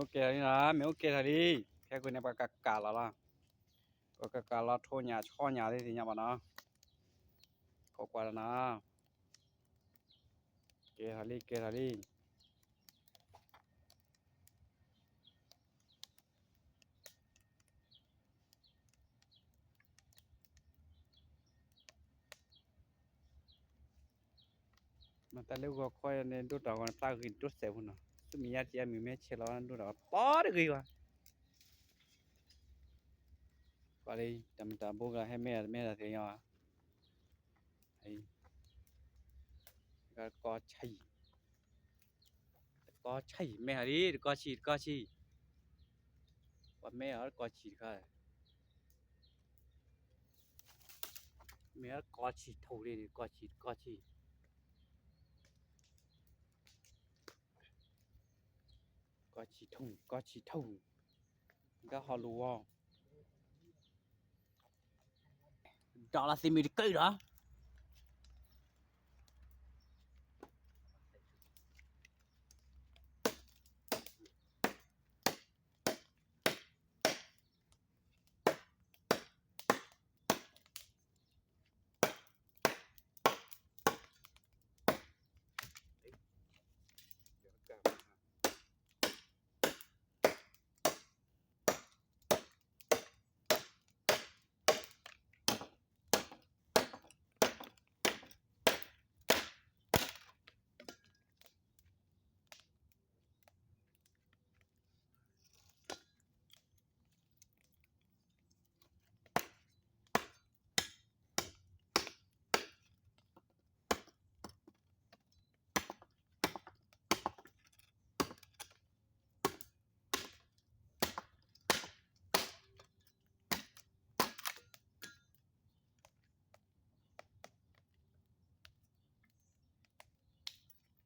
အိၣ်ကဲထီၣ်လံနီၤ, မ့ၢ်အိၣ်ကဲထီၣ်လံ, ခဲကိာ်န့ၣ် ပှၤကကးလီၤလီၤ, ပှၤကကးလီၤထိၣ်ညၣ်ဆီညၣ်သ့ၣ်ညါဘၣ်နီၤ, ခိးကွၢ်ဒီးနီၤ, ကဲထီၣ်လံ ကဲထီၣ်လံ. မၤတၢ်လၢဂီၤခီန့ၣ် ဒိၣ်တၢ်ဂီၤန့ၣ် ဖျါဂ့ၤဒိၣ်စဲးဖိနီၤ, ဆူမဲာ်ညါတယါမုၢ်မ့ၢ်ဆဲးလီၤ ဒိၣ်တၢ်ဂီၤပီတဂ့ၤဘၣ်. ကွၢ်လံ တၢ်မုၢ်တၢ်ဘိကလီၤ ဟဲမ့ၢ်တၢ်တမ့ၢ်တၢ်သ့ၣ်ညါဘၣ်, တကီဆံၣ်, တကီဆံၣ် မ့ၢ်ဟးလံ တကီဆံၣ် တကီဆံၣ်, ပှၤမ့ၢ်အီၤတကီဆံၣ်တခါ, မ့ၢ်အီၤတကီဆံၣ်ထူၣ်လံ တကီဆံၣ် တကီဆံၣ် ကီၢ်ဆံၣ်ထူၣ် ကီၢ်ဆံၣ်ထူၣ်, ကဟီၣ်လူၤဝီၤ, ဒီးလၢသ့ၣ်မုၢ်တကၢၢ်ဒီး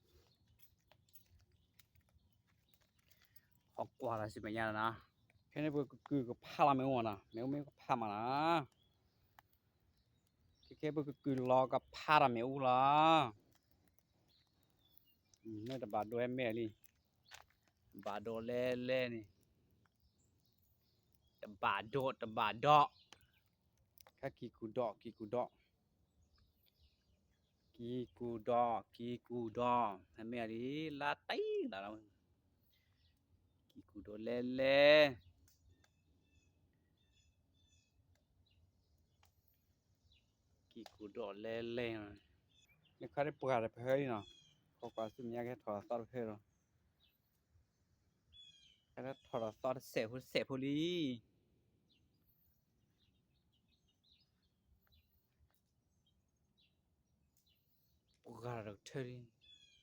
ဟီၣ်ကွၢ်လၢစံးမဲာ်ညါနီၤ, ခဲန့ၣ်ပကကုၢ်ကဖးလီၤမ့ၣ်အူမးနီၤ, မ့ၣ်အူမ့ၢ်ကဖးမးနီၤ, ခဲခဲပကကုၢ်လီၤကဖးဒီးမ့ၣ်အူလီၤ, မ့ၢ်တဘၣ်ဒိးဟဲမ့ၢ်လံ, တဘၣ်ဒိးလဲလဲန့ၣ်, တဘၣ်ဒိး တဘၣ်ဒိး, ခဲကံၢ်ကူၣ်ဒိး ကံၢ်ကူၣ်ဒိး ကံၢ်ကူၣ်ဒိး ကံၢ်ကူၣ်ဒိး, ဟဲမ့ၢ်လံ လါတံၢ်လၢ်လီၤ, ကံၢ်ကူၣ်ဒိးလဲလဲ, ကံၢ်ကူၣ်ဒိးလဲလဲ, နခါဒ်ပှၤတဖၢလံနီၤ, ခိးကွၢ်ဆူမဲာ်ညါကဟဲထီၣ်သီတဖၢလီၤ, ကဟဲထီၣ်ဒီးသီတစဲးဖိတစဲးဖိလံ. ပှၤဂၤဒီး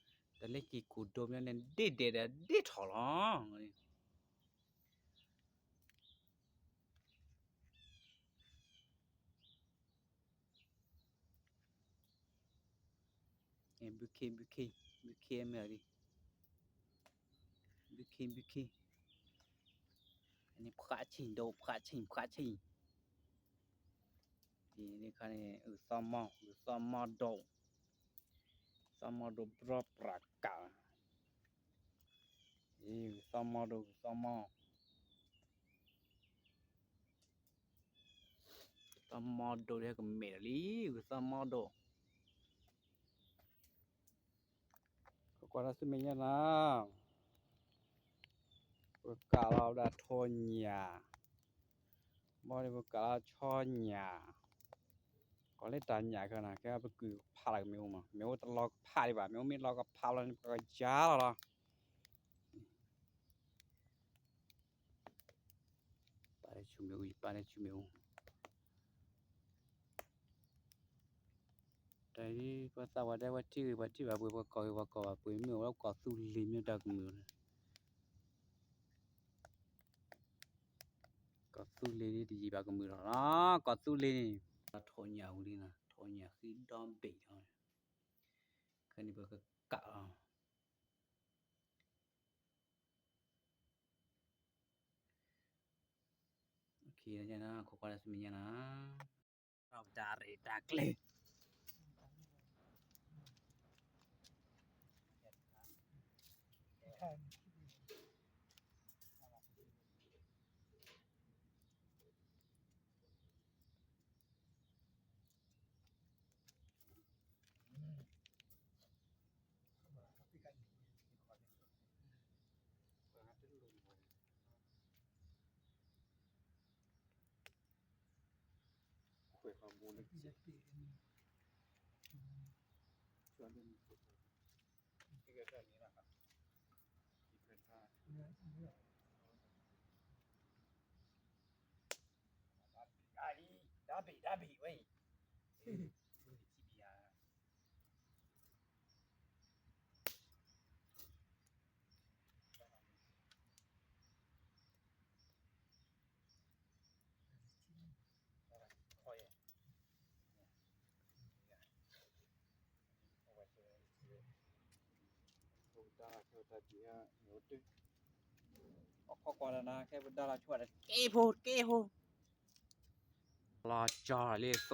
ကထၢလံ, တၢ်လၢကံၢ်ကူၣ်ဒိးမ့ၢ်န့ၣ် ဒ့ၣ်ဒဲးဒီးဒ့ၣ်ထီၣ်လီၤ. ဘုခ့ ဘုခ့ ဘုခ့မ့ၢ်အီၤလံ, ဘုခ့ ဘုခ့, န့ၣ်ဖှးဆံၣ်ဒိၣ် ဖှးဆံၣ် ဖှးဆံၣ်, အံၤန့ၣ်ခါန့ၣ် ဂုၢ်သီမီၢ် ဂုၢ်သီမီၢ်ဒိၣ်, သီမီၢ်ဒိၣ်ဘျီပြးကး, အံၤဂုၢ်သီမီၢ်ဒိၣ် ဂုၢ်သီမီၢ် သီမီၢ်ဒိၣ်ဒ်ကမဲာ်လီၤလံ, ဂုၢ်သီမီၢ်ဒိၣ်, ကကွၢ်တၢ်ဆူမဲာ်ညါနီၤ, ပကးလီၤဒၣ်ထိၣ်ညၣ်, ဘၣ်ဒီးပကးလီၤဆီညၣ်, ကီးလၢတၢ်ညၣ်ခဲနီၤ, ကဲပကုၢ်ဖးလၢကမ့ၣ်အူမး, မ့ၣ်အူတလီၤကဖးဒံးဘၣ်, မ့ၣ်အူမ့ၢ်လီၤကဖးလီၤန့ၣ် ပကယါလီၤလီၤ. ပာ်လၢဆူမဲာ်အူ ယပာ်လၢဆူမဲာ်အူ, တၢ်အံၤ ပှၤသးပှၢ်တဲ ပှၤထံၣ်ဂ့ၤ ပှၤထံၣ်ဘၣ်ပှ့ၤ ပှၤကီၢ်ဂ့ၤ ပှၤကီၢ်ဘၣ်ပှ့ၤ မ့ၢ်အိၣ်လၢကီၢ်သူလ့ၤမ့ၢ်တၢ်ကမုာ်လီၤ, ကီၢ်သူလ့ၤဒ်တယံာ်ဘၣ်ကမုာ်လီၤနီၤ, ကီၢ်သူလ့ၤန့ၣ် ထိၣ်ညၣ်အူလံနီၤ, ထိၣ်ညၣ်ဃံဒီဘ့ၣ်လီၤ, ခဲန့ၣ်ပကကးလီၤ. ခိးကွၢ်လၢဆူမဲာ်ညါနီၤ, တၢ်ရ့တၢ်ကျဲၤ, တၢ်ရ့တၢ်ကျဲၤ, ဒါဘ့ၣ် ဒါဘ့ၣ်ဝဲအံၤ ကဲဖိ ကဲဖိ လီၤကၠီလံ သိ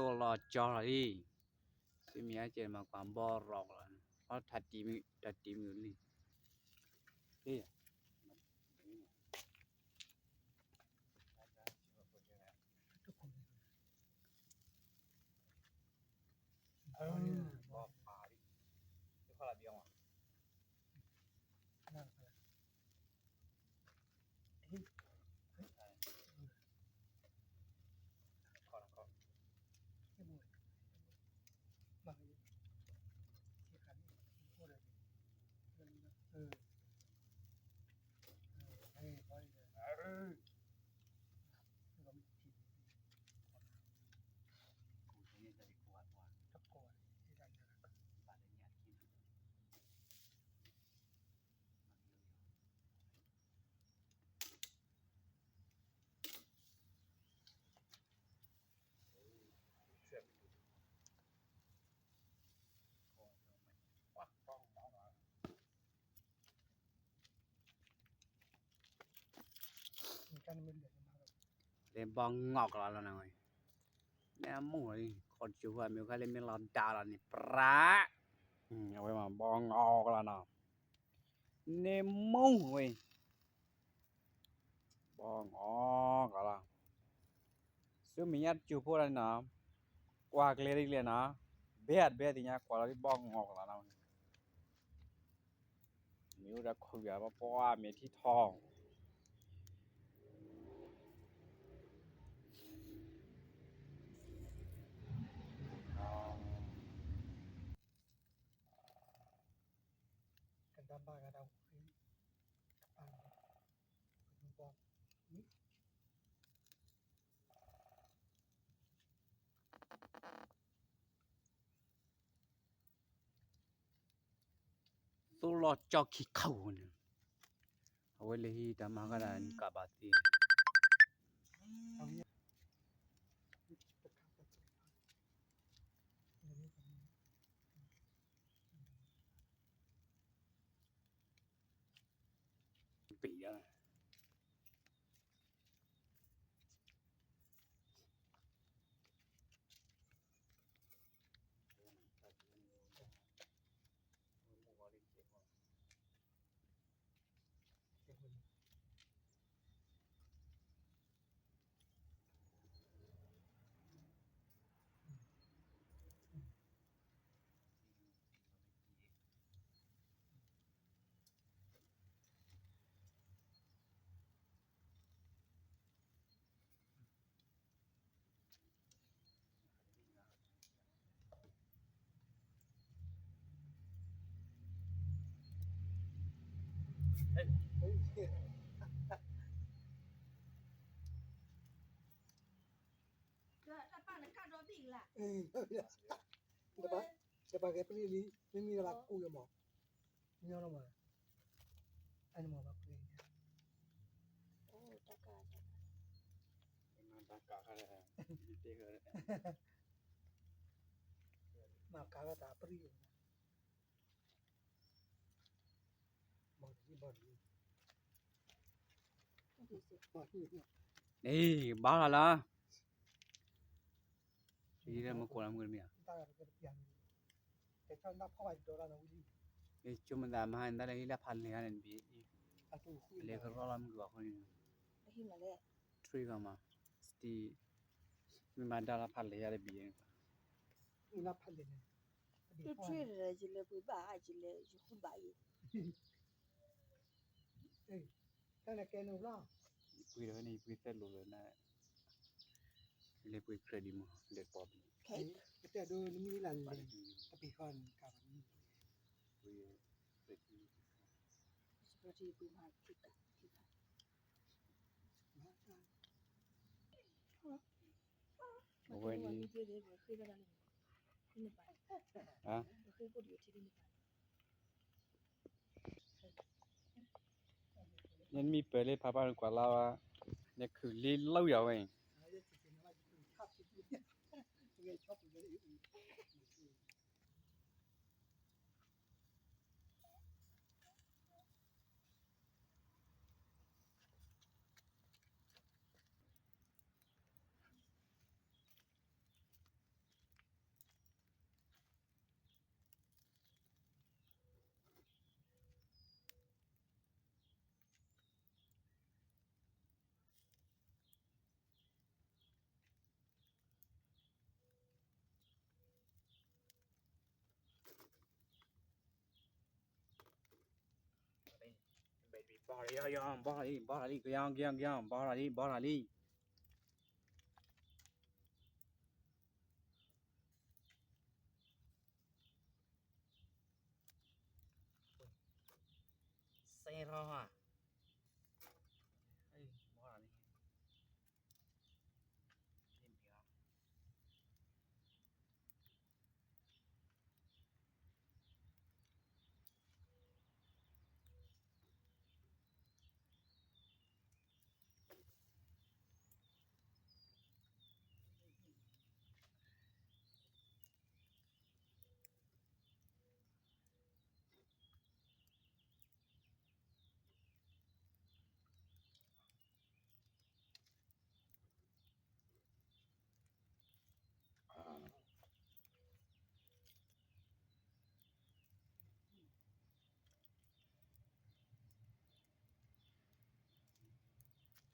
လီၤကၠီလံ သုမ့ၢ်အကဲမၤကွၢ်ဘီရီလီၤ အီထးတံၢ်မုၢ် တၢ်တံၢ်မုၢ်လံ လၢဘီငီၢ်ကလီလီၤနဝဲ နဲမူၢ်လီၤ ခီၣ်ကၠိၣ်ဃိမ့ၢ်ခါလၢမ့ၢ်လီၤဒါလီၤန့ၣ် ပြး အဝဲမၤဘီငီၢ်ကလီနီၤ န့ၣ်မူၢ်ဝဲ ဘီငီၢ်ကလီ သုမ့ၢ်ညါတကၠိၣ်ဖိလီၤန့ၣ်နီၤ ကွၢ်ကျဲဒ်လဲၣ်နီၤ ဘဲဒ်ဘဲသ့ၣ်ညါ ကွၢ်လီၤဒ်ဘီငီၢ်ကလီနီၤ မ့ၢ်အိၣ်ဒီးခုၣ်ယၤပှၤမ့ၢ်ထံထီၣ် ကဒါဘၣ်ဂၤဒၣ်ဝဲ ကပၢ်န့ၣ် သိလီၤကၠီခံခါန့ၣ် အဝဲလၢဟံးတၢ်မၤကဒၣ်နကဘၣ်သ့ ပ့ၤဒၣ် တပာ်ဂဲၤပလံလံ မ့မ့ၢ်လၢကူယမး ညီနုၢ်မး အန့ၣ်မးဘၣ်ပှဲၤ တၢ်ကၢ် မၤကၤဝဲတၢ်ပရံၣ် န့ၣ် ဘၣ်လီၤလၢ မ့ၢ်ကိးလၢမုၢ်မ့ၢ်ဧါ ဆိကမိၣ်သးမဟါန့ၣ် တၢ်လၢဟံၣ်လၢဖးလဲၢ်ဂၤန့ၣ်တဘ့ၣ် လဲၤကရီလီၤမုၢ်ဂီၤအဃိန့ၣ် ထရံၣ်ဂီၤမး စတံ မ့ၢ်မၤဒါလၢဖးလဲၢ်ဂၤတဘ့ၣ် တထံၣ်ဒီးယလဲၤပှ့ၤဘၣ်အါယလဲၤယဃုဘၣ်အံၤ တၢ်န့ၣ်ကဲနုာ်ဘျီ ယပှ့ၤဒီးဖဲန့ၣ် ယပှ့ၤသဲလိာ်လၢနၤ လဲၤပှ့ၤ credit မး လဲၤပိာ်ပူၤ ကတဲဒိနမံၤလၢလဲၤ တပ့ၤဃီန့ၣ်ကဘၣ်မံၤ အဝဲန့ၣ် နမံၤပၢၤလၢဖးဖးနကွၢ်လၢ်ဝဲ နခုၣ်လ့လီၤယၤဝဲအံၤ ဘီၣ်လံ ဘီၣ်လံ ကယီကယီကယီ ဘီၣ်လံ ဘီၣ်လံ စဲထီၣ် ဘီ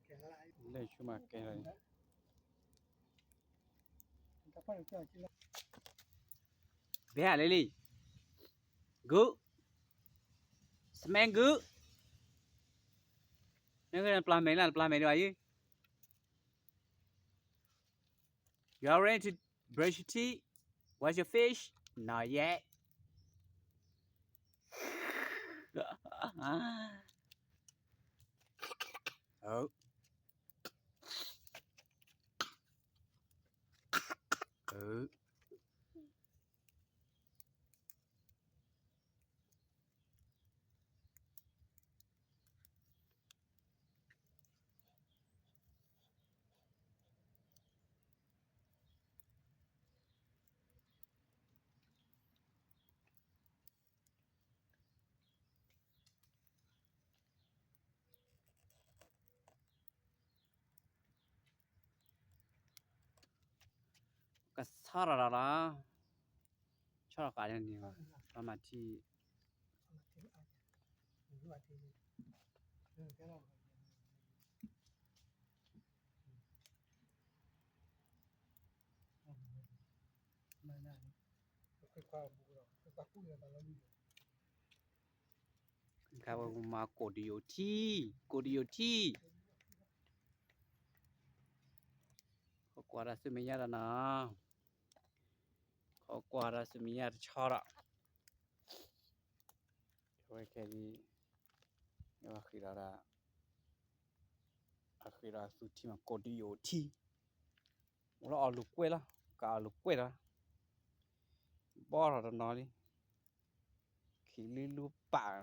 ၣ်လံ လဲၤဆူမၤကဲလီၤ ဘဲလံလံ good smell good နကပျၢ်မဲာ်လၢ ပျၢ်မဲာ်ဒံးဘၣ်ယု You are ready to brush your teeth? Wash your face? Not yet. Oh. Oh. ကဆါရၤရၤလီၤ, ဆီၣ်လီၤဃာ်န့ၣ်, ပှၤမၤထံ ခါဝဲမၤကိးဒံးယိာ်ထံ, ကိးဒံးယိာ်ထံ, ခီကွၢ်တၢ်ဆူမဲာ်ညါတနီၤ, ခီကွၢ်တၢ်ဆူမဲာ်ညါတဆီဒီး, ဝဲခဲအံၤ, အဃ့ဒီး, အဃ့ဒီးသူထံမး ကိးဒံးယိာ်ထံ, အိၣ်လၢအီၣ်လူၤကွဲၢ်လီၤ, ကအီၣ်လူၤကွဲၢ်လီၤ, ဘီထီၣ်တနီၤလံ, ခံလံလူပာ်